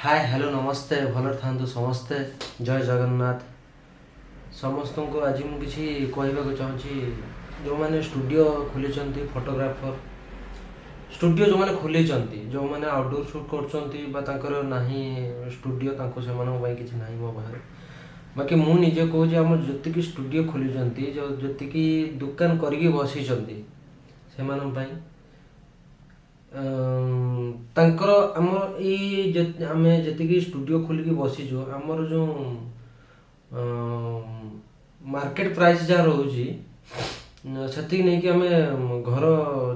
ହାଏ, hello, ନମସ୍ତେ। ଭଲରେ ଥାନ୍ତୁ ସମସ୍ତେ। ଜୟ ଜଗନ୍ନାଥ ସମସ୍ତଙ୍କୁ। ଆଜି ମୁଁ କିଛି କହିବାକୁ ଚାହୁଁଛି, ଯେଉଁମାନେ ଷ୍ଟୁଡ଼ିଓ ଖୋଲିଛନ୍ତି, ଫଟୋଗ୍ରାଫର ଷ୍ଟୁଡ଼ିଓ ଯେଉଁମାନେ ଖୋଲିଛନ୍ତି, ଯେଉଁମାନେ ଆଉଟଡୋର୍ ସୁଟ୍ କରୁଛନ୍ତି ବା ତାଙ୍କର ନାହିଁ ଷ୍ଟୁଡ଼ିଓ, ତାଙ୍କୁ ସେମାନଙ୍କ ପାଇଁ କିଛି ନାହିଁ ମୋ ପାଖରେ। ବାକି ମୁଁ ନିଜେ କହୁଛି, ଆମ ଯେତିକି ଷ୍ଟୁଡ଼ିଓ ଖୋଲିଛନ୍ତି, ଯେଉଁ ଯେତିକି ଦୋକାନ କରିକି ବସିଛନ୍ତି, ସେମାନଙ୍କ ପାଇଁ ତାଙ୍କର ଆମ ଏଇ ଆମେ ଯେତିକି ଷ୍ଟୁଡ଼ିଓ ଖୋଲିକି ବସିଛୁ, ଆମର ଯେଉଁ ମାର୍କେଟ ପ୍ରାଇସ୍ ଯାହା ରହୁଛି, ସେତିକି ନେଇକି ଆମେ ଘର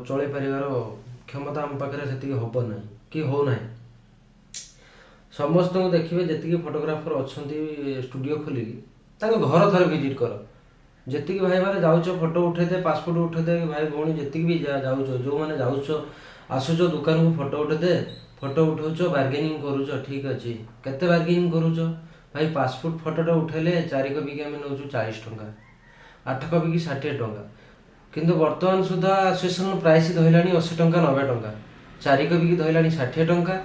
ଚଳେଇ ପାରିବାର କ୍ଷମତା ଆମ ପାଖରେ ସେତିକି ହେବ ନାହିଁ କି ହେଉନାହିଁ। ସମସ୍ତଙ୍କୁ ଦେଖିବେ, ଯେତିକି ଫଟୋଗ୍ରାଫର ଅଛନ୍ତି ଷ୍ଟୁଡ଼ିଓ ଖୋଲିକି, ତାଙ୍କ ଘର ଥରେ ଭିଜିଟ୍ କର। ଯେତିକି ଭାଇମାନେ ଯାଉଛ ଫଟୋ ଉଠେଇଦେ, ପାସପୋର୍ଟ ଉଠେଇଦେ, ଭାଇ ଭଉଣୀ ଯେତିକି ବି ଯାଉଛ, ଯେଉଁମାନେ ଯାଉଛ ଆସୁଛ ଦୋକାନକୁ ଫଟୋ ଉଠେଇଦେ, ଫଟୋ ଉଠଉଛ, ବାର୍ଗେନିଂ କରୁଛ, ଠିକ୍ ଅଛି। କେତେ ବାର୍ଗେନିଂ କରୁଛ ଭାଇ? ପାସପୋର୍ଟ ଫଟୋଟା ଉଠେଇଲେ 4 କପିକି ଆମେ ନେଉଛୁ 40 ଟଙ୍କା, 8 କପିକି 60 ଟଙ୍କା। କିନ୍ତୁ ବର୍ତ୍ତମାନ ସୁଦ୍ଧା ଆସୋସିଏସନ୍ ପ୍ରାଇସ୍ ଧରିଲାଣି 80 ଟଙ୍କା, 90 ଟଙ୍କା। 4 କପିକି ଧରିଲାଣି 60 ଟଙ୍କା,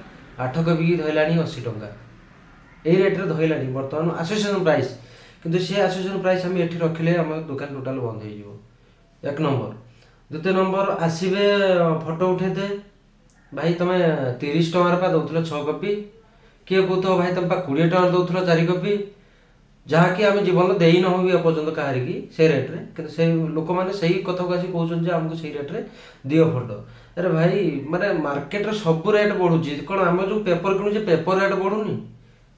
8 କପିକି ଧରିଲାଣି 80 ଟଙ୍କା। ଏଇ ରେଟ୍ରେ ଧରିଲାଣି ବର୍ତ୍ତମାନ ଆସୋସିଏସନ୍ ପ୍ରାଇସ୍। କିନ୍ତୁ ସେ ଆସୋସିଏସନ୍ ପ୍ରାଇସ୍ ଆମେ ଏଠି ରଖିଲେ ଆମ ଦୋକାନ ଟୋଟାଲ୍ ବନ୍ଦ ହେଇଯିବ, ଏକ ନମ୍ବର। ଦ୍ୱିତୀୟ ନମ୍ବର, ଆସିବେ ଫଟୋ ଉଠେଇଦେ, ଭାଇ ତମେ 30 ଟଙ୍କାରେ ପା ଦେଉଥିଲ 6 କପି। କିଏ କହୁଥିବ, ଭାଇ ତମେ ପା 20 ଟଙ୍କାରେ ଦେଉଥିଲ 4 କପି। ଯାହାକି ଆମେ ଜୀବନରେ ଦେଇନାହୁଁ ବି ଏପର୍ଯ୍ୟନ୍ତ କାହାରିକି ସେ ରେଟ୍ରେ। କିନ୍ତୁ ସେଇ ଲୋକମାନେ ସେଇ କଥାକୁ ଆସି କହୁଛନ୍ତି ଯେ ଆମକୁ ସେଇ ରେଟ୍ରେ ଦିଅ ଫଟୋ। ଆରେ ଭାଇ, ମାନେ ମାର୍କେଟରେ ସବୁ ରେଟ୍ ବଢ଼ୁଛି। କ'ଣ ଆମେ ଯେଉଁ ପେପର କିଣୁଛେ, ପେପର ରେଟ୍ ବଢ଼ୁନି?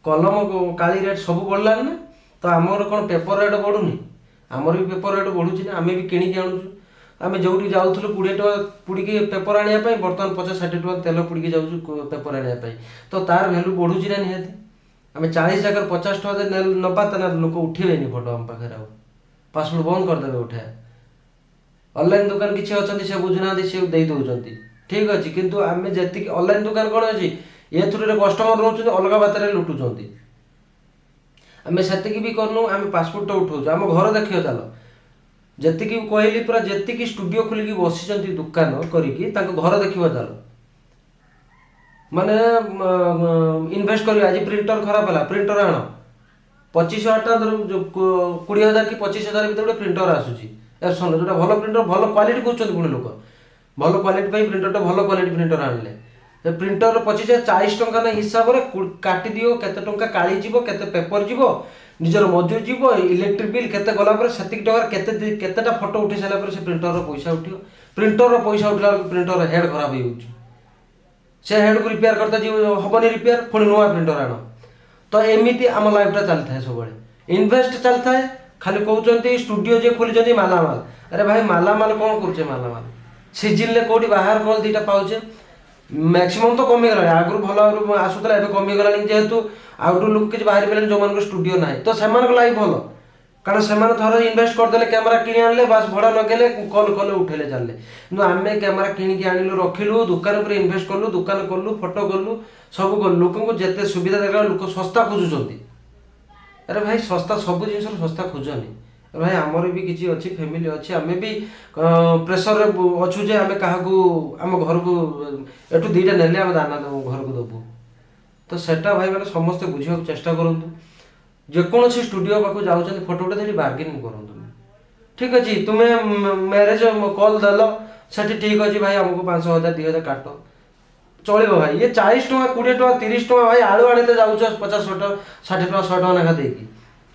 କଲମ, କାଳି ରେଟ୍ ସବୁ ବଢ଼ିଲାଣି ନା? ତ ଆମର କ'ଣ ପେପର ରେଟ୍ ବଢ଼ୁନି? ଆମର ବି ପେପର ରେଟ୍ ବଢ଼ୁଛି ନା? ଆମେ ବି କିଣିକି ଆଣୁଛୁ। ଆମେ ଯେଉଁଠି ଯାଉଥିଲୁ 20 ଟଙ୍କା ପୁଡ଼ିକି ପେପର ଆଣିବା ପାଇଁ, ବର୍ତ୍ତମାନ 50-60 ଟଙ୍କା ତେଲ ପୁଡ଼ିକି ଯାଉଛୁ ପେପର ଆଣିବା ପାଇଁ। ତ ତାର ଭ୍ୟାଲୁ ବଢ଼ୁଛି ନା? ନିହାତି। ଆମେ 40 ଜାଗାରେ 50 ଟଙ୍କା ଯଦି ନେବା, ତାହେଲେ ଲୋକ ଉଠେଇବେନି ଫଟୋ ଆମ ପାଖରେ, ଆଉ ପାସପୋର୍ଟ ବନ୍ଦ କରିଦେବେ ଉଠେଇବା। ଅନଲାଇନ୍ ଦୋକାନ କିଛି ଅଛନ୍ତି, ସେ ବୁଝୁନାହାନ୍ତି, ସେ ଦେଇ ଦେଉଛନ୍ତି, ଠିକ୍ ଅଛି। କିନ୍ତୁ ଆମେ ଯେତିକି ଅନଲାଇନ୍ ଦୋକାନ କ'ଣ ଅଛି, ଏ ଥ୍ରୁରେ କଷ୍ଟମର ରହୁଛନ୍ତି, ଅଲଗା ବାଟରେ ଲୁଟୁଛନ୍ତି। ଆମେ ସେତିକି ବି କରୁନୁ, ଆମେ ପାସପୋର୍ଟଟା ଉଠଉଛୁ। ଆମ ଘର ଦେଖିବ ଚାଲ। ଯେତିକି କହିଲି ପୁରା, ଯେତିକି ଷ୍ଟୁଡ଼ିଓ ଖୋଲିକି ବସିଛନ୍ତି ଦୋକାନ କରିକି, ତାଙ୍କ ଘର ଦେଖିବ ଚାଲ। ମାନେ ଇନଭେଷ୍ଟ କରିବେ, ଆଜି ପ୍ରିଣ୍ଟର ଖରାପ ହେଲା, ପ୍ରିଣ୍ଟର ଆଣ। 25,000 ଟଙ୍କା ଧର, 20,000 କି 25,000 ଭିତରେ ଗୋଟେ ପ୍ରିଣ୍ଟର ଆସୁଛି ଏପ୍ସନ୍, ଯେଉଁଟା ଭଲ ପ୍ରିଣ୍ଟର, ଭଲ କ୍ୱାଲିଟି କହୁଛନ୍ତି। ପୁଣି ଲୋକ ଭଲ କ୍ୱାଲିଟି ପାଇଁ ପ୍ରିଣ୍ଟରଟା, ଭଲ କ୍ୱାଲିଟି ପ୍ରିଣ୍ଟର ଆଣିଲେ, ସେ ପ୍ରିଣ୍ଟର 25,000 40 ଟଙ୍କା ନା ହିସାବରେ କାଟିଦିଅ, କେତେ ଟଙ୍କା କାଳି ଯିବ, କେତେ ପେପର ଯିବ, ନିଜର ମଜୁରୀ ଯିବ, ଇଲେକ୍ଟ୍ରିକ୍ ବିଲ୍ କେତେ ଗଲା ପରେ ସେତିକି ଟଙ୍କାରେ କେତେ କେତେଟା ଫଟୋ ଉଠେଇ ସାରିଲା ପରେ ସେ ପ୍ରିଣ୍ଟରର ପଇସା ଉଠିବ? ପ୍ରିଣ୍ଟରର ପଇସା ଉଠିଲା ବେଳକୁ ପ୍ରିଣ୍ଟର ହେଡ଼୍ ଖରାପ ହେଇଯାଉଛି। ସେ ହେଡ଼୍କୁ ରିପେୟାର କରିତେ ଯିବ, ହବନି ରିପେୟାର, ପୁଣି ନୂଆ ପ୍ରିଣ୍ଟର ଆଣ। ତ ଏମିତି ଆମ ଲାଇଫଟା ଚାଲିଥାଏ, ସବୁବେଳେ ଇନଭେଷ୍ଟ ଚାଲିଥାଏ। ଖାଲି କହୁଛନ୍ତି ଷ୍ଟୁଡ଼ିଓ ଯିଏ ଖୋଲିଛନ୍ତି ମାଲାମାଲ। ଆରେ ଭାଇ, ମାଲାମାଲ କ'ଣ କରୁଛେ? ମାଲାମାଲ ସିଜିନ୍ରେ କେଉଁଠି ବାହାର କଲ୍ ଦୁଇଟା ପାଉଛେ। ମ୍ୟାକ୍ସିମମ୍ ତ କମିଗଲାଣି। ଆଗରୁ ଭଲ ଆସୁଥିଲା, ଏବେ କମିଗଲାଣି, ଯେହେତୁ ଆଉଟଡୋର୍ ଲୋକ କିଛି ବାହାରି ପାରିଲେଣି। ଯେଉଁମାନଙ୍କର ଷ୍ଟୁଡ଼ିଓ ନାହିଁ, ତ ସେମାନଙ୍କ ଲାଇଫ୍ ଭଲ, କାରଣ ସେମାନେ ଥରେ ଇନଭେଷ୍ଟ କରିଦେଲେ, କ୍ୟାମେରା କିଣି ଆଣିଲେ, ବାସ୍ ଭଡ଼ା ଲଗେଇଲେ, କଲ୍ କଲେ, ଉଠେଇଲେ, ଚାଲିଲେ। କିନ୍ତୁ ଆମେ କ୍ୟାମେରା କିଣିକି ଆଣିଲୁ, ରଖିଲୁ, ଦୋକାନ ଉପରେ ଇନଭେଷ୍ଟ କଲୁ, ଦୋକାନ କଲୁ, ଫଟୋ କଲୁ, ସବୁ କଲୁ। ଲୋକଙ୍କୁ ଯେତେ ସୁବିଧା ଦରକାର, ଲୋକ ଶସ୍ତା ଖୋଜୁଛନ୍ତି। ଆରେ ଭାଇ, ଶସ୍ତା, ସବୁ ଜିନିଷର ଶସ୍ତା ଖୋଜନି ଭାଇ। ଆମର ବି କିଛି ଅଛି, ଫ୍ୟାମିଲି ଅଛି। ଆମେ ବି ପ୍ରେସରରେ ଅଛୁ ଯେ ଆମେ କାହାକୁ ଆମ ଘରକୁ ଏଠୁ ଦୁଇଟା ନେଲେ ଆମେ ଦାନା ଦେବୁ, ଘରକୁ ଦେବୁ। ତ ସେଟା ଭାଇ ମାନେ ସମସ୍ତେ ବୁଝିବାକୁ ଚେଷ୍ଟା କରନ୍ତୁ। ଯେକୌଣସି ଷ୍ଟୁଡ଼ିଓ ପାଖକୁ ଯାଉଛନ୍ତି ଫଟୋ ଉଠେଇ, ସେଠି ବାର୍ଗେନିଂ କରନ୍ତୁନି। ଠିକ୍ ଅଛି, ତୁମେ ମ୍ୟାରେଜ କଲ୍ ଦେଲ ସେଠି, ଠିକ୍ ଅଛି ଭାଇ, ଆମକୁ 500, 1000, 2000 କାଟ, ଚଳିବ ଭାଇ। ଇଏ 40 ଟଙ୍କା, 20 ଟଙ୍କା, 30 ଟଙ୍କା। ଭାଇ, ଆଳୁ ଆଣିତେ ଯାଉଛ 50 ଟଙ୍କା, 60 ଟଙ୍କା, 100 ଟଙ୍କା ଲେଖା ଦେଇକି।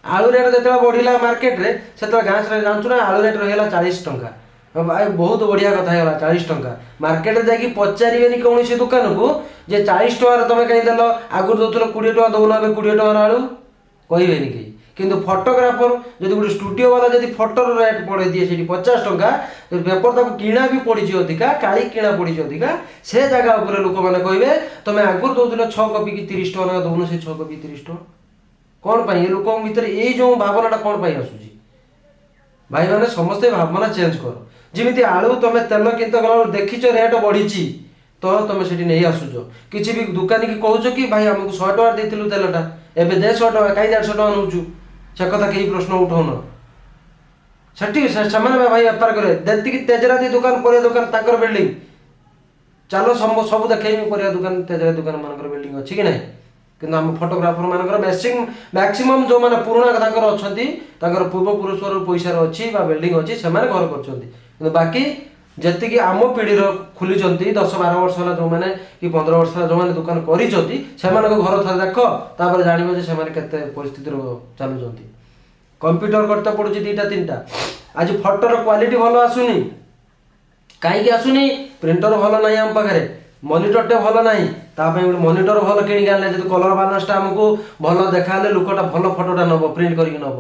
ଆଳୁ ରେଟ୍ ଯେତେବେଳେ ବଢ଼ିଲା ମାର୍କେଟରେ, ସେତେବେଳେ ଗାଁ ସାରା ଜାଣିଛୁ ନା, ଆଳୁ ରେଟ୍ ରହିଗଲା 40 ଟଙ୍କା। ଭାଇ, ବହୁତ ବଢ଼ିଆ କଥା ହେଇଗଲା 40 ଟଙ୍କା। ମାର୍କେଟରେ ଯାଇକି ପଚାରିବେନି କୌଣସି ଦୋକାନକୁ ଯେ 40 ଟଙ୍କାରେ ତମେ କାହିଁ ଦେଲ, ଆଗରୁ ଦେଉଥିଲ 20 ଟଙ୍କା, ଦେଉନ ଏବେ 20 ଟଙ୍କାର ଆଳୁ, କହିବେନି କେହି। କିନ୍ତୁ ଫଟୋଗ୍ରାଫର ଯଦି, ଗୋଟେ ଷ୍ଟୁଡ଼ିଓ ବାଲା ଯଦି ଫଟୋର ରେଟ୍ ବଢ଼େଇ ଦିଏ ସେଠି 50 ଟଙ୍କା, ପେପର ତାକୁ କିଣା ବି ପଡ଼ିଛି ଅଧିକା, କାଳି କିଣା ପଡ଼ିଛି ଅଧିକା, ସେ ଜାଗା ଉପରେ ଲୋକମାନେ କହିବେ, ତମେ ଆଗରୁ ଦେଉଥିଲ 6 କପି କି 30 ଟଙ୍କା ଲେଖା, ଦେଉନ ସେ 6 କପି 30 ଟଙ୍କା କ'ଣ ପାଇଁ? ଏ ଲୋକଙ୍କ ଭିତରେ ଏଇ ଯେଉଁ ଭାବନାଟା କ'ଣ ପାଇଁ ଆସୁଛି? ଭାଇମାନେ, ସମସ୍ତେ ଭାବନା ଚେଞ୍ଜ କର। ଯେମିତି ଆଳୁ ତମେ ତେଲ କିଣିତେ ଗଲାବେଳକୁ ଦେଖିଛ ରେଟ୍ ବଢ଼ିଛି, ତ ତମେ ସେଠି ନେଇ ଆସୁଛ। କିଛି ବି ଦୋକାନୀକି କହୁଛ କି ଭାଇ, ଆମକୁ 100 ଟଙ୍କା ଦେଇଥିଲୁ ତେଲଟା, ଏବେ ଦେ 100 ଟଙ୍କା, କାହିଁ 150 ଟଙ୍କା ନେଉଛୁ? ସେ କଥା କେହି ପ୍ରଶ୍ନ ଉଠଉନ ସେଠି। ସେମାନେ ଭାଇ ବେପାର କରିବେ। ଯେତିକି ତେଜରାତି ଦୋକାନ, ପରିବା ଦୋକାନ, ତାଙ୍କର ବିଲ୍ଡିଂ ଚାଲ, ସବୁ ଦେଖେଇବି। ପରିବା ଦୋକାନ, ତେଜରାତି ଦୋକାନ ମାନଙ୍କର ବିଲ୍ଡିଂ ଅଛି କି ନାହିଁ? କିନ୍ତୁ ଆମ ଫଟୋଗ୍ରାଫର ମାନଙ୍କର ମ୍ୟାକ୍ସିମମ୍ ଯେଉଁମାନେ ପୁରୁଣା ତାଙ୍କର ଅଛନ୍ତି, ତାଙ୍କର ପୂର୍ବପୁରୁଷର ପଇସାର ଅଛି ବା ବିଲ୍ଡିଂ ଅଛି, ସେମାନେ ଘର କରୁଛନ୍ତି। କିନ୍ତୁ ବାକି ଯେତିକି ଆମ ପିଢ଼ିର ଖୋଲିଛନ୍ତି, 10-12 ବର୍ଷ ହେଲା ଯେଉଁମାନେ କି 15 ବର୍ଷ ହେଲା ଯେଉଁମାନେ ଦୋକାନ କରିଛନ୍ତି, ସେମାନଙ୍କ ଘର ଥରେ ଦେଖ, ତାପରେ ଜାଣିବ ଯେ ସେମାନେ କେତେ ପରିସ୍ଥିତିର ଚାଲୁଛନ୍ତି। କମ୍ପ୍ୟୁଟର କରତେ ପଡ଼ୁଛି 2ଟା 3ଟା। ଆଜି ଫଟୋର କ୍ୱାଲିଟି ଭଲ ଆସୁନି। କାହିଁକି ଆସୁନି? ପ୍ରିଣ୍ଟର ଭଲ ନାହିଁ ଆମ ପାଖରେ, ମନିଟରଟେ ଭଲ ନାହିଁ। ତା ପାଇଁ ଗୋଟେ ମନିଟର ଭଲ କିଣିକି ଆଣିଲେ ଯଦି କଲର ବାଲାନ୍ସଟା ଆମକୁ ଭଲ ଦେଖାହେଲେ ଲୋକଟା ଭଲ ଫଟୋଟା ନେବ, ପ୍ରିଣ୍ଟ କରିକି ନେବ।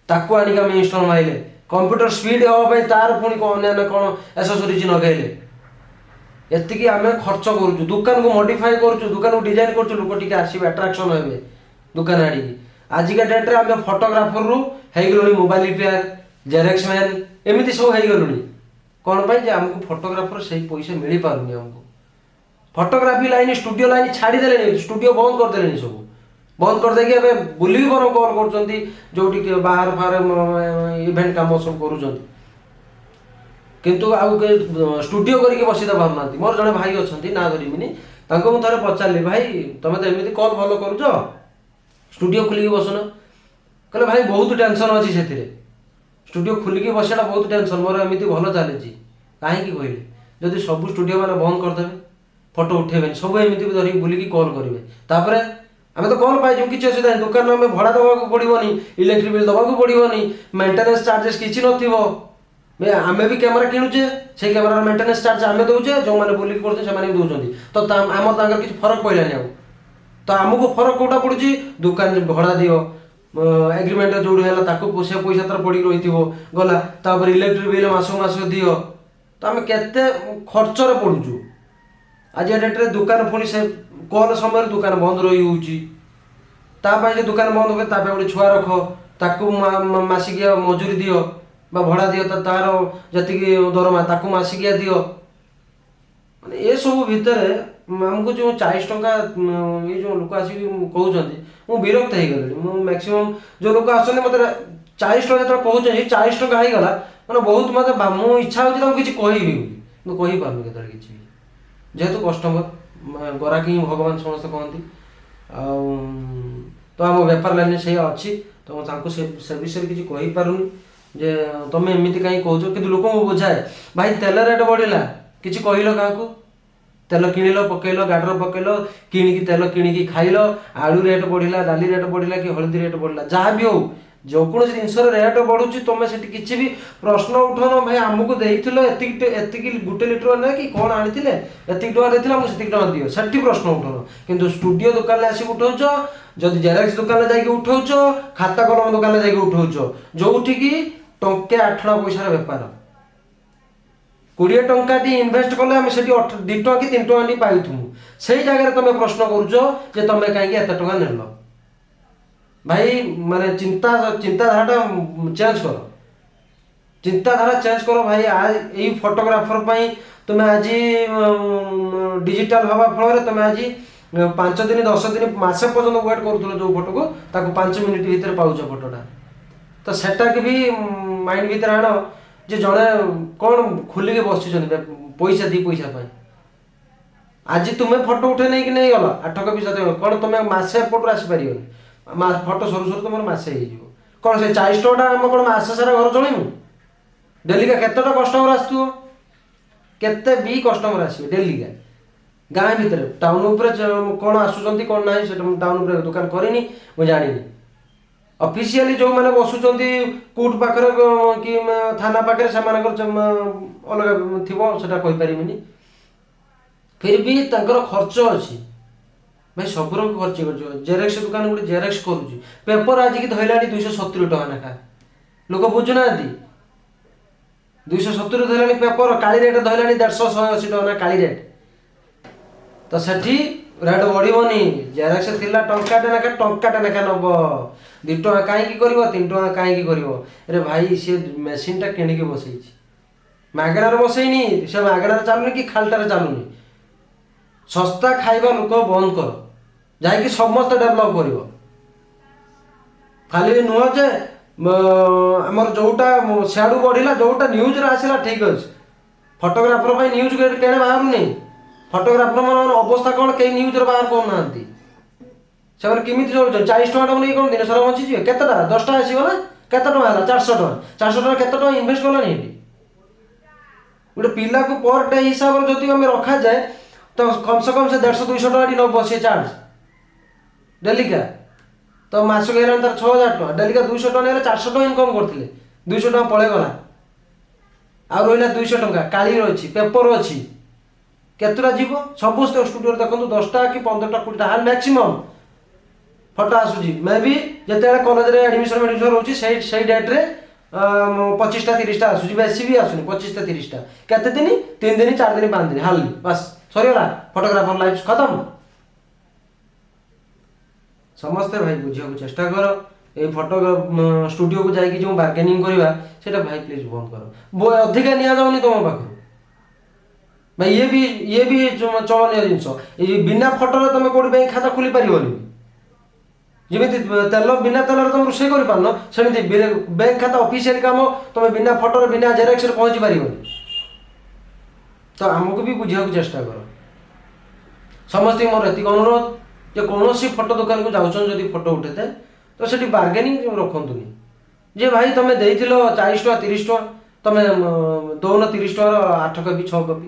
ତାକୁ ଆଣିକି ଆମେ ଇନଷ୍ଟଲ୍ ମାରିଲେ। କମ୍ପ୍ୟୁଟର ସ୍ପିଡ୍ ହେବା ପାଇଁ ତାର ପୁଣି କ'ଣ ଅନ୍ୟାନ୍ୟ କ'ଣ ଆସେସରିଜ୍ ଲଗେଇଲେ। ଏତିକି ଆମେ ଖର୍ଚ୍ଚ କରୁଛୁ, ଦୋକାନକୁ ମଡିଫାଏ କରୁଛୁ, ଦୋକାନକୁ ଡିଜାଇନ୍ କରୁଛୁ, ଲୋକ ଟିକେ ଆସିବେ, ଆଟ୍ରାକ୍ସନ୍ ହେବେ ଦୋକାନ ଆଡ଼ିକି। ଆଜିକା ଡେଟ୍ରେ ଆମେ ଫଟୋଗ୍ରାଫରରୁ ହେଇଗଲୁଣି ମୋବାଇଲ ରିପେୟାର, ଜେରକ୍ସ ମ୍ୟାନ୍, ଏମିତି ସବୁ ହେଇଗଲୁଣି। କ'ଣ ପାଇଁ ଯେ ଆମକୁ ଫଟୋଗ୍ରାଫର ସେଇ ପଇସା ମିଳିପାରୁନି। ଆମକୁ ଫଟୋଗ୍ରାଫି ଲାଇନ୍, ଷ୍ଟୁଡ଼ିଓ ଲାଇନ୍ ଛାଡ଼ିଦେଲେଣି, ଷ୍ଟୁଡ଼ିଓ ବନ୍ଦ କରିଦେଲେଣି। ସବୁ ବନ୍ଦ କରିଦେଇକି ଏବେ ବୁଲିକି ବରଂ କଲ୍ କରୁଛନ୍ତି, ଯେଉଁଠି ବାହାର ଫାହାର ଇଭେଣ୍ଟ କାମ ସବୁ କରୁଛନ୍ତି, କିନ୍ତୁ ଆଉ ଷ୍ଟୁଡ଼ିଓ କରିକି ବସି ତ ପାରୁନାହାନ୍ତି। ମୋର ଜଣେ ଭାଇ ଅଛନ୍ତି, ନାଁ ଧରିବିନି, ତାଙ୍କୁ ମୁଁ ଥରେ ପଚାରିଲି, ଭାଇ ତମେ ତ ଏମିତି କଲ୍ ଭଲ କରୁଛ, ଷ୍ଟୁଡ଼ିଓ ଖୋଲିକି ବସୁନ? କହିଲେ ଭାଇ ବହୁତ ଟେନସନ୍ ଅଛି ସେଥିରେ, ଷ୍ଟୁଡ଼ିଓ ଖୋଲିକି ବସିବାଟା ବହୁତ ଟେନସନ୍, ମୋର ଏମିତି ଭଲ ଚାଲିଛି। କାହିଁକି କହିଲେ, ଯଦି ସବୁ ଷ୍ଟୁଡ଼ିଓ ମାନେ ବନ୍ଦ କରିଦେବେ, ଫଟୋ ଉଠେଇବେନି, ସବୁ ଏମିତି ଧରିକି ବୁଲିକି କଲ୍ କରିବେ, ତାପରେ ଆମେ ତ କଲ୍ ପାଇଯିବୁ, କିଛି ଅସୁବିଧା ନାହିଁ। ଦୋକାନରେ ଆମେ ଭଡ଼ା ଦେବାକୁ ପଡ଼ିବନି, ଇଲେକ୍ଟ୍ରିକ୍ ବିଲ୍ ଦେବାକୁ ପଡ଼ିବନି, ମେଣ୍ଟେନାନ୍ସ ଚାର୍ଜେସ୍ କିଛି ନଥିବ। ଆମେ ବି କ୍ୟାମେରା କିଣୁଛେ, ସେଇ କ୍ୟାମେରାର ମେଣ୍ଟେନାନ୍ସ ଚାର୍ଜ ଆମେ ଦେଉଛେ, ଯେଉଁମାନେ ବୁଲିକି କରୁଛନ୍ତି ସେମାନେ ବି ଦେଉଛନ୍ତି। ତ ଆମର ତାଙ୍କର କିଛି ଫରକ ପଡ଼ିଲାନି ଆଉ। ତ ଆମକୁ ଫରକ କେଉଁଟା ପଡ଼ୁଛି? ଦୋକାନ ଭଡ଼ା ଦିଅ, ଏଗ୍ରିମେଣ୍ଟ ଯେଉଁଠି ହେଲା ତାକୁ ସେ ପଇସା ତାର ପଡ଼ିକି ରହିଥିବ ଗଲା, ତାପରେ ଇଲେକ୍ଟ୍ରିକ୍ ବିଲ୍ ମାସକୁ ମାସ ଦିଅ। ତ ଆମେ କେତେ ଖର୍ଚ୍ଚରେ ପଡ଼ୁଛୁ ଆଜିକା ଡେଟ୍ରେ। ଦୋକାନ ପୁଣି ସେ କଲ୍ ସମୟରେ ଦୋକାନ ବନ୍ଦ ରହିହେଉଛି। ତା ପାଇଁ ଯେ ଦୋକାନ ବନ୍ଦ ହୁଏ, ତା ପାଇଁ ଗୋଟେ ଛୁଆ ରଖ, ତାକୁ ମାସିକିଆ ମଜୁରୀ ଦିଅ ବା ଭଡ଼ା ଦିଅ, ତାର ଯେତିକି ଦରମା ତାକୁ ମାସିକିଆ ଦିଅ। ମାନେ ଏସବୁ ଭିତରେ ଆମକୁ ଯେଉଁ 40 ଟଙ୍କା ଏଇ ଯେଉଁ ଲୋକ ଆସିକି କହୁଛନ୍ତି, ମୁଁ ବିରକ୍ତ ହେଇଗଲିଣି। ମୁଁ ମ୍ୟାକ୍ସିମମ୍ ଯେଉଁ ଲୋକ ଆସୁଛନ୍ତି ମୋତେ 40 ଟଙ୍କା ଯେତେବେଳେ କହୁଛନ୍ତି, 40 ଟଙ୍କା ହେଇଗଲା ମାନେ ବହୁତ ମୋତେ, ମୁଁ ଇଚ୍ଛା ହେଉଛି ତାଙ୍କୁ କିଛି କହିବି ବୋଲି, କିନ୍ତୁ କହିପାରୁନି କେତେବେଳେ କିଛି ବି। ଯେହେତୁ କଷ୍ଟମର ଗରାଖୀ ହିଁ ଭଗବାନ ସମସ୍ତେ କହନ୍ତି, ଆଉ ତ ଆମ ବେପାର ଲାଇନରେ ସେଇଆ ଅଛି। ତ ମୁଁ ତାଙ୍କୁ ସେ ବିଷୟରେ କିଛି କହିପାରୁନି ଯେ ତମେ ଏମିତି କାହିଁ କହୁଛ। କିନ୍ତୁ ଲୋକଙ୍କୁ ବୁଝାଏ, ଭାଇ ତେଲ ରେଟ୍ ବଢ଼ିଲା, କିଛି କହିଲ କାହାକୁ? ତେଲ କିଣିଲ, ପକେଇଲ, ଗାଡ଼ିର ପକେଇଲ, କିଣିକି ତେଲ କିଣିକି ଖାଇଲ। ଆଳୁ ରେଟ୍ ବଢ଼ିଲା, ଡାଲି ରେଟ୍ ବଢ଼ିଲା କି ହଳଦୀ ରେଟ୍ ବଢ଼ିଲା, ଯାହା ବି ହଉ, ଯେକୌଣସି ଜିନିଷର ରେଟ୍ ବଢ଼ୁଛି, ତମେ ସେଠି କିଛି ବି ପ୍ରଶ୍ନ ଉଠାଉନ। ଭାଇ ଆମକୁ ଦେଇଥିଲ ଏତିକି ଏତିକି 1 ଲିଟର ନା କି କ'ଣ ଆଣିଥିଲେ, ଏତିକି ଟଙ୍କା ଦେଇଥିଲେ, ଆମକୁ ସେତିକି ଟଙ୍କା ଦିଅ, ସେଠି ପ୍ରଶ୍ନ ଉଠାଉନ। କିନ୍ତୁ ଷ୍ଟୁଡ଼ିଓ ଦୋକାନରେ ଆସିକି ଉଠାଉଛ, ଯଦି ଜେରକ୍ସ ଦୋକାନରେ ଯାଇକି ଉଠାଉଛ, ଖାତା କଲମ ଦୋକାନରେ ଯାଇକି ଉଠାଉଛ, ଯୋଉଠିକି ଟଙ୍କେ 8 ପଇସାର ବେପାର, 20 ଟଙ୍କାଟି ଇନଭେଷ୍ଟ କଲେ ଆମେ ସେଠି 2 ଟଙ୍କା କି 3 ଟଙ୍କା ପାଇଥିବୁ, ସେଇ ଜାଗାରେ ତମେ ପ୍ରଶ୍ନ କରୁଛ ଯେ ତମେ କାହିଁକି ଏତେ ଟଙ୍କା ନେଲ। ଭାଇ ମାନେ ଚିନ୍ତାଧାରାଟା ଚେଞ୍ଜ କର, ଚିନ୍ତାଧାରା ଚେଞ୍ଜ କର ଭାଇ। ଏଇ ଫଟୋଗ୍ରାଫର ପାଇଁ ତୁମେ ଆଜି ଡିଜିଟାଲ ହେବା ଫଳରେ ତୁମେ ଆଜି 5 ଦିନ 10 ଦିନ ମାସେ ପର୍ଯ୍ୟନ୍ତ ୱେଟ୍ କରୁଥିଲ ଯେଉଁ ଫଟୋକୁ, ତାକୁ 5 ମିନିଟ୍ ଭିତରେ ପାଉଛ ଫଟୋଟା। ତ ସେଟାକୁ ବି ମାଇଣ୍ଡ ଭିତରେ ଆଣ ଯେ ଜଣେ କ'ଣ ଖୋଲିକି ବସିଛନ୍ତି ପଇସା 2 ପଇସା ପାଇଁ। ଆଜି ତୁମେ ଫଟୋ ଉଠେଇ ନେଇକି ନେଇଗଲ 8 କପି 7, କ'ଣ ତୁମେ ମାସେ ଏପଟରୁ ଆସିପାରିବନି? ଫଟୋ ସରୁ ସରୁ ତୁମର ମାସେ ହେଇଯିବ। କ'ଣ ସେ 40 ଟଙ୍କାଟା ଆମେ କ'ଣ ମାସେ ସାରା ଘର ଚଳେଇବୁ? ଡେଲିକା କେତେଟା କଷ୍ଟମର ଆସୁଥିବ, କେତେ ବି କଷ୍ଟମର ଆସିବେ ଡେଲିକା ଗାଁ ଭିତରେ। ଟାଉନ୍ ଉପରେ କ'ଣ ଆସୁଛନ୍ତି କ'ଣ ନାହିଁ ସେଟା ମୁଁ ଟାଉନ୍ ଉପରେ ଦୋକାନ କରିନି, ମୁଁ ଜାଣିନି। ଅଫିସିଆଲି ଯେଉଁମାନେ ବସୁଛନ୍ତି କୋର୍ଟ ପାଖରେ କି ଥାନା ପାଖରେ, ସେମାନଙ୍କର ଅଲଗା ଥିବ, ସେଟା କହିପାରିବିନି। ଫିର୍ ବି ତାଙ୍କର ଖର୍ଚ୍ଚ ଅଛି ଭାଇ, ସବୁର ଖର୍ଚ୍ଚ କରୁଛ। ଜେରକ୍ସ ଦୋକାନ ଗୋଟେ ଜେରକ୍ସ କରୁଛି, ପେପର ଆଜିକି ଧରିଲାଣି 270 ଟଙ୍କା ଲେଖା, ଲୋକ ବୁଝୁନାହାନ୍ତି। 270 ଧରିଲାଣି ପେପର, କାଳି ରେଟ୍ ଧରିଲାଣି 150 180 ଟଙ୍କା ନା କାଳି ରେଟ୍। ତ ସେଠି ରେଟ୍ ବଢ଼ିବନି। ଜେରକ୍ସ ଥିଲା ଟଙ୍କାଟେ ଲେଖା, ଟଙ୍କାଟେ ଲେଖା ନେବ, 2 ଟଙ୍କା କାହିଁକି କରିବ, 3 ଟଙ୍କା କାହିଁକି କରିବ? ଆରେ ଭାଇ ସିଏ ମେସିନ୍ଟା କିଣିକି ବସେଇଛି, ମାଗଣାରେ ବସେଇନି। ସେ ମାଗଣାରେ ଚାଲୁନି କି ଖାଲିଟାରେ ଚାଲୁନି। ଶସ୍ତା ଖାଇବା ଲୋକ ବନ୍ଦ କର, ଯାଇକି ସମସ୍ତେ ଡେଭଲପ୍ କରିବ। ଖାଲି ନୁହଁ ଯେ ଆମର ଯେଉଁଟା ସିଆଡ଼ୁ ବଢ଼ିଲା, ଯେଉଁଟା ନ୍ୟୁଜ୍ରେ ଆସିଲା ଠିକ୍ ଅଛି। ଫଟୋଗ୍ରାଫର ପାଇଁ ନ୍ୟୁଜ୍ କେଣେ ବାହାରୁନି, ଫଟୋଗ୍ରାଫର ମାନଙ୍କର ଅବସ୍ଥା କ'ଣ କେହି ନ୍ୟୁଜ୍ରେ ବାହାର କରୁନାହାନ୍ତି। ସେମାନେ କେମିତି ଚଳୁଛନ୍ତି? 40 ଟଙ୍କାଟାକୁ ନେଇ କ'ଣ ଦିନ ସାରା ବଞ୍ଚିଯିବେ? କେତେଟା? 10ଟା ଆସିବ ନା? କେତେ ଟଙ୍କା ହେଲା? 400 ଟଙ୍କା। 400 ଟଙ୍କା କେତେ ଟଙ୍କା ଇନଭେଷ୍ଟ କଲାଣି ଏଠି? ଗୋଟେ ପିଲାକୁ ପର ଡେ ହିସାବରେ ଯଦି ଆମେ ରଖାଯାଏ, ତ କମ୍ ସେ କମ୍ ସେ 150 200 ଟଙ୍କା ଏଠି ନେବ ସେ ଚାର୍ଜ ଡେଲିକା। ତ ମାସକୁ ହେଲାଣି ତାର 6000 ଟଙ୍କା। ଡେଲିକା 200 ଟଙ୍କା ନେଲେ 400 ଟଙ୍କା ଇନକମ୍ କରିଥିଲେ, 200 ଟଙ୍କା ପଳେଇଗଲା, ଆଉ ରହିଲା 200 ଟଙ୍କା। କାଳି ଅଛି, ପେପର ଅଛି, କେତେଟା ଯିବ? ସବୁ ଷ୍ଟୁଡ଼ିଓରେ ଦେଖନ୍ତୁ, 10ଟା କି 15ଟା, 20ଟା ହାଲ ମ୍ୟାକ୍ସିମମ୍ ଫଟୋ ଆସୁଛି। ମେ ବି ଯେତେବେଳେ କଲେଜରେ ଆଡ଼ମିସନ୍ ଫାଡ଼ମିସନ୍ ରହୁଛି, ସେଇ ସେଇ ଡେଟ୍ରେ 25ଟା 30ଟା ଆସୁଛି, ବେଶୀ ବି ଆସୁନି। 25ଟା 30ଟା କେତେ ଦିନ? 3 ଦିନ, 4 ଦିନ, 5 ଦିନ ହାଲି, ବାସ୍ ସରିଗଲା, ଫଟୋଗ୍ରାଫର ଲାଇଫ୍ ଖତମ। ସମସ୍ତେ ଭାଇ ବୁଝିବାକୁ ଚେଷ୍ଟା କର। ଏଇ ଫଟୋ ଷ୍ଟୁଡ଼ିଓକୁ ଯାଇକି ଯେଉଁ ବାର୍ଗେନିଂ କରିବା, ସେଇଟା ଭାଇ ପ୍ଲିଜ୍ ବନ୍ଦ କର। ଅଧିକା ନିଆଯାଉନି ତୁମ ପାଖରୁ ଭାଇ। ଇଏ ବି ଚଳନୀୟ ଜିନିଷ। ଏଇ ବିନା ଫଟୋରେ ତମେ କୋଉଠି ବ୍ୟାଙ୍କ ଖାତା ଖୋଲି ପାରିବନି। ଯେମିତି ତେଲ ବିନା ତେଲରେ ତମେ ରୋଷେଇ କରିପାରୁନ, ସେମିତି ବ୍ୟାଙ୍କ ଖାତା ଅଫିସିଆଲି କାମ ତମେ ବିନା ଫଟୋରେ, ବିନା ଜେରକ୍ସରେ ପହଞ୍ଚି ପାରିବନି। ତ ଆମକୁ ବି ବୁଝିବାକୁ ଚେଷ୍ଟା କର। ସମସ୍ତଙ୍କୁ ମୋର ଏତିକି ଅନୁରୋଧ ଯେ କୌଣସି ଫଟୋ ଦୋକାନକୁ ଯାଉଛନ୍ତି ଯଦି ଫଟୋ ଉଠେଇତେ, ତ ସେଠି ବାର୍ଗେନିଂ ରଖନ୍ତୁନି ଯେ ଭାଇ ତମେ ଦେଇଥିଲ 40 ଟଙ୍କା, 30 ଟଙ୍କା, ତମେ ଦଉନ 30 ଟଙ୍କାର 8 କପି, 6 କପି।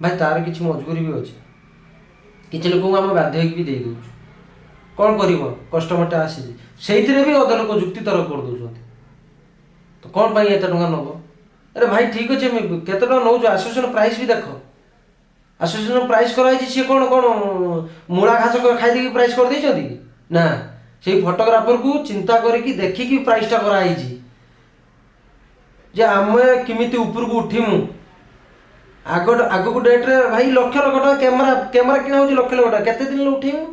ଭାଇ, ତାର କିଛି ମଜବୁରି ବି ଅଛି। କିଛି ଲୋକଙ୍କୁ ଆମେ ବାଧ୍ୟ ହେଇକି ବି ଦେଇ ଦେଉଛୁ। କ'ଣ କରିବ? କଷ୍ଟମରଟା ଆସିଛି। ସେଇଥିରେ ବି ଅଧା ଲୋକ ଯୁକ୍ତି ତର୍କ କରିଦେଉଛନ୍ତି, ତ କ'ଣ ପାଇଁ ଏତେ ଟଙ୍କା ନେବ? ଆରେ ଭାଇ, ଠିକ୍ ଅଛି, ଆମେ କେତେ ଟଙ୍କା ନେଉଛୁ, ଆସୋସିଏସନ୍ ପ୍ରାଇସ୍ ବି ଦେଖ। ଆସୋସିଏସନ୍ ପ୍ରାଇସ୍ କରାହେଇଛି, ସିଏ କ'ଣ କ'ଣ ମୂଳା ଘାସ ଖାଇଦେଇକି ପ୍ରାଇସ୍ କରିଦେଇଛନ୍ତି କି ନା? ସେଇ ଫଟୋଗ୍ରାଫରକୁ ଚିନ୍ତା କରିକି ଦେଖିକି ପ୍ରାଇସ୍ଟା କରାହେଇଛି ଯେ ଆମେ କେମିତି ଉପରକୁ ଉଠିମୁ ଆଗକୁ ଡେଟ୍ରେ। ଭାଇ, ଲକ୍ଷ ଲକ୍ଷ ଟଙ୍କା କ୍ୟାମେରା କ୍ୟାମେରା କିଣା ହେଉଛି, ଲକ୍ଷ ଲକ୍ଷ ଟଙ୍କା। କେତେ ଦିନରେ ଉଠେଇବୁ?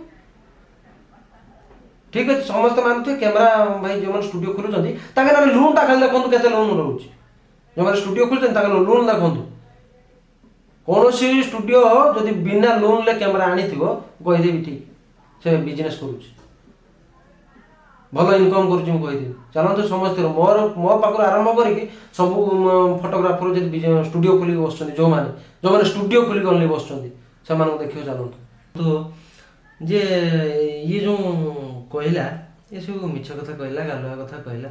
ଠିକ୍ ଅଛି, ସମସ୍ତେ ମାନୁଥିବେ କ୍ୟାମେରା। ଭାଇ, ଯେଉଁମାନେ ଷ୍ଟୁଡ଼ିଓ ଖୋଲୁଛନ୍ତି ତାଙ୍କ ନାଁରେ ଲୋନ୍ଟା ଖାଲି ଦେଖନ୍ତୁ, କେତେ ଲୋନ୍ ରହୁଛି। ଯେଉଁମାନେ ଷ୍ଟୁଡ଼ିଓ ଖୋଲୁଛନ୍ତି ତାଙ୍କ ଲୋନ୍ ଦେଖନ୍ତୁ। କୌଣସି ଷ୍ଟୁଡ଼ିଓ ଯଦି ବିନା ଲୋନ୍ରେ କ୍ୟାମେରା ଆଣିଥିବ, କହିଦେବି ଠିକ୍ ସେ ବିଜନେସ୍ କରୁଛି, ଭଲ ଇନକମ୍ କରୁଛି, ମୁଁ କହିଦେବି। ଚାଲନ୍ତୁ ସମସ୍ତେ, ମୋ ପାଖରୁ ଆରମ୍ଭ କରିକି ସବୁ ଫଟୋଗ୍ରାଫର ଯଦି ଷ୍ଟୁଡ଼ିଓ ଖୋଲିକି ବସୁଛନ୍ତି, ଯେଉଁମାନେ ଯେଉଁମାନେ ଷ୍ଟୁଡ଼ିଓ ଖୋଲିକି ଅନଲି ବସୁଛନ୍ତି, ସେମାନଙ୍କୁ ଦେଖିବ ଚାଲନ୍ତୁ। ତ ଯେ ଇଏ ଯେଉଁ କହିଲା, ଏସବୁ ମିଛ କଥା କହିଲା, ଗାଲୁଆ କଥା କହିଲା।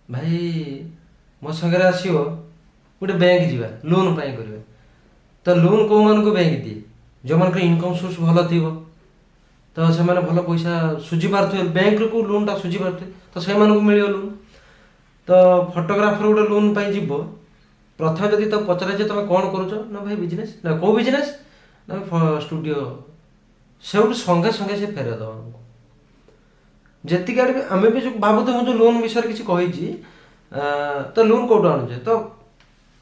ଭାଇ, ମୋ ସାଙ୍ଗରେ ଆସିବ, ଗୋଟେ ବ୍ୟାଙ୍କ ଯିବା, ଲୋନ୍ ପାଇଁ କରିବା। ତ ଲୋନ୍ କେଉଁମାନଙ୍କୁ ବ୍ୟାଙ୍କ ଦିଏ? ଯେଉଁମାନଙ୍କର ଇନକମ୍ ସୋର୍ସ ଭଲ ଥିବ, ତ ସେମାନେ ଭଲ ପଇସା ସୁଝି ପାରୁଥିବେ, ବ୍ୟାଙ୍କରୁ କେଉଁ ଲୋନ୍ଟା ସୁଝି ପାରୁଥିବେ, ତ ସେମାନଙ୍କୁ ମିଳିବ ଲୋନ୍। ତ ଫଟୋଗ୍ରାଫର ଗୋଟେ ଲୋନ୍ ପାଇଁ ଯିବ, ପ୍ରଥମେ ଯଦି ତାକୁ ପଚରାଯିବ, ତମେ କ'ଣ କରୁଛ? ନା ଭାଇ ବିଜନେସ୍। ନା କେଉଁ ବିଜନେସ୍? ନା ଷ୍ଟୁଡ଼ିଓ। ସେଇଠୁ ସଙ୍ଗେ ସଙ୍ଗେ ସେ ଫେରେଇ ଦେବ ଆମକୁ। ଯେତିକି ଆଡ଼େ ବି ଆମେ ବି ଯେଉଁ ଭାବୁଥିବୁ, ମୁଁ ଯେଉଁ ଲୋନ୍ ବିଷୟରେ କିଛି କହିଛି, ତ ଲୋନ୍ କେଉଁଠୁ ଆଣୁଛେ? ତ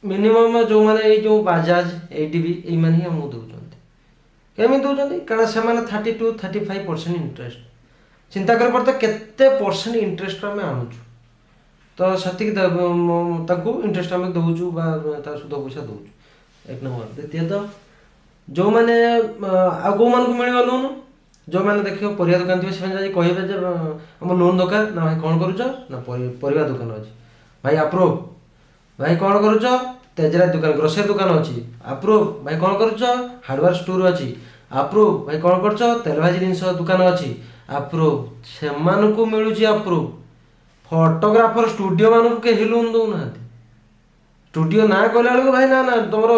ମିନିମମ୍ ଯେଉଁମାନେ ଏଇ ଯେଉଁ ବାଜାଜ, ଏଇଡିବି, ଏଇମାନେ ହିଁ ଆମକୁ ଦେଉଛନ୍ତି। କେମିତି ଦେଉଛନ୍ତି? କାରଣ ସେମାନେ 32 35% ଇଣ୍ଟରେଷ୍ଟ। ଚିନ୍ତା କରିପାରୁଥିବ କେତେ ପରସେଣ୍ଟ ଇଣ୍ଟରେଷ୍ଟ ଆମେ ଆଣୁଛୁ। ତ ସେତିକି ତାଙ୍କୁ ଇଣ୍ଟରେଷ୍ଟ ଆମେ ଦେଉଛୁ ବା ତା ସୁଧ ପଇସା ଦେଉଛୁ, ଏକ ନମ୍ବର। ଦ୍ୱିତୀୟତଃ, ଯେଉଁମାନେ ଆଉ କେଉଁମାନଙ୍କୁ ମିଳିବ ଲୋନ୍? ଯେଉଁମାନେ ଦେଖିବ ପରିବା ଦୋକାନ ଥିବେ, ସେମାନେ ଯାଇ କହିବେ ଯେ ଆମ ଲୋନ୍ ଦରକାର। ନା ଭାଇ, କ'ଣ କରୁଛ? ନା ପରିବା ଦୋକାନ ଅଛି। ଭାଇ ଆପ୍ରୁଭ୍। ଭାଇ, କ'ଣ କରୁଛ? ତେଜରାତି ଦୋକାନ, ଗ୍ରୋସରୀ ଦୋକାନ ଅଛି, ଆପ୍ରୁଭ୍। ଭାଇ, କ'ଣ କରୁଛ? ହାର୍ଡ଼ୱେର୍ ଷ୍ଟୋର୍ ଅଛି, ଆପ୍ରୁଭ୍। ଭାଇ, କ'ଣ କରୁଛ? ତେଲ ଭାଜି ଜିନିଷ ଦୋକାନ ଅଛି, ଆପ୍ରୁଭ୍। ସେମାନଙ୍କୁ ମିଳୁଛି ଆପ୍ରୁଭ୍। ଫଟୋଗ୍ରାଫର ଷ୍ଟୁଡ଼ିଓ ମାନଙ୍କୁ କେହି ଲୋନ୍ ଦେଉନାହାନ୍ତି। ଷ୍ଟୁଡ଼ିଓ ନାଁ କହିଲା ବେଳକୁ ଭାଇ, ନା ନା, ତମର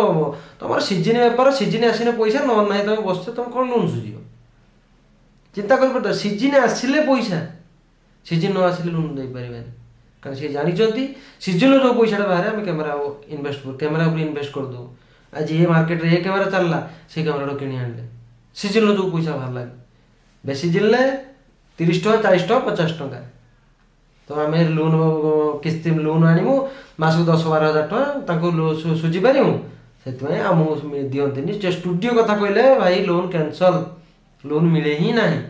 ତମର ସିଜିନ୍ ବେପାର, ସିଜିନ୍ ଆସିଲେ ପଇସା, ନହେଲେ ନାହିଁ। ତମେ ବସୁଛ, ତମେ କ'ଣ ଲୋନ୍ ସୁଝିବ? ଚିନ୍ତା କରିପାରୁଛ? ସିଜିନ୍ ଆସିଲେ ପଇସା, ସିଜିନ୍ ନ ଆସିଲେ ଲୋନ୍ ଦେଇପାରିବାନି। କାରଣ ସେ ଜାଣିଛନ୍ତି, ସିଜିନ୍ରୁ ଯେଉଁ ପଇସାଟା ବାହାରେ, ଆମେ କ୍ୟାମେରା ଇନଭେଷ୍ଟ କ୍ୟାମେରା ଉପରେ ଇନଭେଷ୍ଟ କରିଦେବୁ। ଆଜି ଏ ମାର୍କେଟରେ ଏ କ୍ୟାମେରା ଚାଲିଲା, ସେ କ୍ୟାମେରାଟା କିଣି ଆଣିଲେ, ସିଜିନ୍ରୁ ଯେଉଁ ପଇସା ବାହାରିଲା। ବେଶୀ ଜିନିଲେ 30 ଟଙ୍କା, 40 ଟଙ୍କା, 50 ଟଙ୍କା। ତ ଆମେ ଲୋନ୍ କିସ୍ତି ଲୋନ୍ ଆଣିବୁ, ମାସକୁ 10-12 ହଜାର ଟଙ୍କା ତାଙ୍କୁ ସୁଝି ପାରିବୁ? ସେଥିପାଇଁ ଆମକୁ ଦିଅନ୍ତିନି। ଯେ ଷ୍ଟୁଡ଼ିଓ କଥା କହିଲେ ଭାଇ ଲୋନ୍ କ୍ୟାନସଲ୍, ଲୋନ୍ ମିଳେ ହିଁ ନାହିଁ।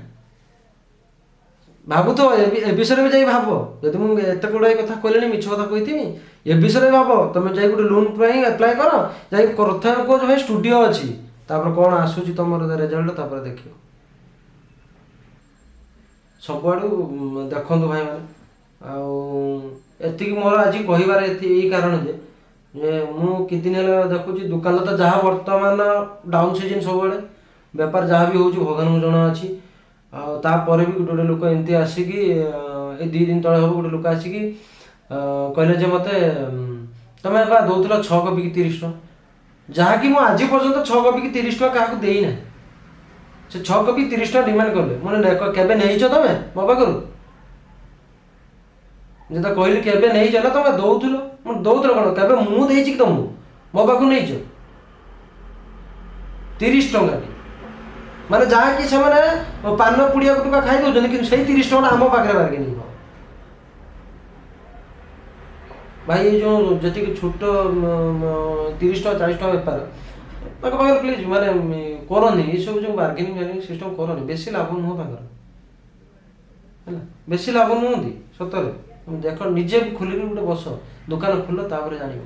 ଭାବୁଥିବ ଏ ବିଷୟରେ ବି ଯାଇ ଭାବ। ଯଦି ମୁଁ ଏତେ ଗୁଡ଼ାଏ କଥା କହିଲିଣି, ମିଛ କଥା କହିଥିବି, ଏ ବିଷୟରେ ଭାବ। ତମେ ଯାଇ ଗୋଟେ ଲୋନ୍ ପାଇଁ ଆପ୍ଲାଏ କର, ଯାଇ ପ୍ରଥମେ କହୁଛ ଭାଇ ଷ୍ଟୁଡ଼ିଓ ଅଛି, ତାପରେ କ'ଣ ଆସୁଛି ତମର ରେଜଲ୍ଟ, ତାପରେ ଦେଖିବ। ସବୁଆଡ଼ୁ ଦେଖନ୍ତୁ ଭାଇମାନେ। ଆଉ ଏତିକି ମୋର ଆଜି କହିବାର ଏଇ କାରଣ ଯେ ମୁଁ କିଛି ଦିନ ହେଲା ଦେଖୁଛି, ଦୋକାନ ତ ଯାହା ବର୍ତ୍ତମାନ ଡାଉନ୍ ସିଜନ୍, ସବୁବେଳେ ବେପାର ଯାହା ବି ହେଉଛି ଭଗବାନଙ୍କୁ ଜଣା ଅଛି। ଆଉ ତାପରେ ବି ଗୋଟେ ଗୋଟେ ଲୋକ ଏମିତି ଆସିକି, ଏଇ 2 ଦିନ ତଳେ ହେବ ଗୋଟେ ଲୋକ ଆସିକି କହିଲେ ଯେ ମୋତେ ତମେ ବା ଦେଉଥିଲ 6 କପିକି 30 ଟଙ୍କା, ଯାହାକି ମୁଁ ଆଜି ପର୍ଯ୍ୟନ୍ତ 6 କପିକି 30 ଟଙ୍କା କାହାକୁ ଦେଇନାହିଁ। ସେ 6 କପି 30 ଟଙ୍କା ଡିମାଣ୍ଡ କଲେ। ମୁଁ କେବେ ନେଇଛ ତମେ ମୋ ପାଖରୁ? ଯେତେବେଳେ କହିଲି କେବେ ନେଇଛ ନା ତମେ ଦଉଥିଲ, ମୁଁ ଦଉଥିଲ କ'ଣ କେବେ ମୁଁ ଦେଇଛି କି ତମକୁ? ମୋ ପାଖରୁ ନେଇଛ 30 ଟଙ୍କାଟି, ମାନେ ଯାହାକି ସେମାନେ ପାନ ପୁଡ଼ିଆ ଗୁଟୁକା ଖାଇ ଦେଉଛନ୍ତି, କିନ୍ତୁ ସେଇ 30 ଟଙ୍କାଟା ଆମ ପାଖରେ ବାର୍ଗେନିଂ ହେବ। ଭାଇ ଏଇ ଯେଉଁ ଯେତିକି ଛୋଟ 30 ଟଙ୍କା 40 ଟଙ୍କା ବେପାର ତାଙ୍କ ପାଖରେ ପ୍ଲିଜ୍ ମାନେ କରନି ଏସବୁ ଯେଉଁ ବାର୍ଗେନିଂ ଫାର୍ଗେନିଂ ସିଷ୍ଟମ୍ କରନି, ବେଶୀ ଲାଭ ନୁହଁ ତାଙ୍କର, ହେଲା ବେଶୀ ଲାଭ ନୁହନ୍ତି ସତରେ। ତମେ ଦେଖ ନିଜେ ଖୋଲିକି ଗୋଟେ ବସ, ଦୋକାନ ଖୋଲ, ତାପରେ ଜାଣିବ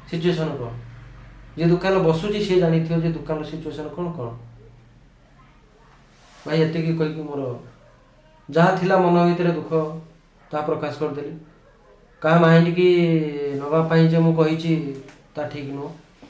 ସିଚୁଏସନ୍ କ'ଣ। ଯିଏ ଦୋକାନ ବସୁଛି ସିଏ ଜାଣିଥିବ ଯେ ଦୋକାନର ସିଚୁଏସନ୍ କ'ଣ କ'ଣ। ଭାଇ ଏତିକି କହିକି ମୋର ଯାହା ଥିଲା ମନ ଭିତରେ ଦୁଃଖ ତାହା ପ୍ରକାଶ କରିଦେଲି। କାହା ମାଇଣ୍ଡ କି ନେବା ପାଇଁ ଯେ ମୁଁ କହିଛି ତା ଠିକ୍ ନୁହଁ।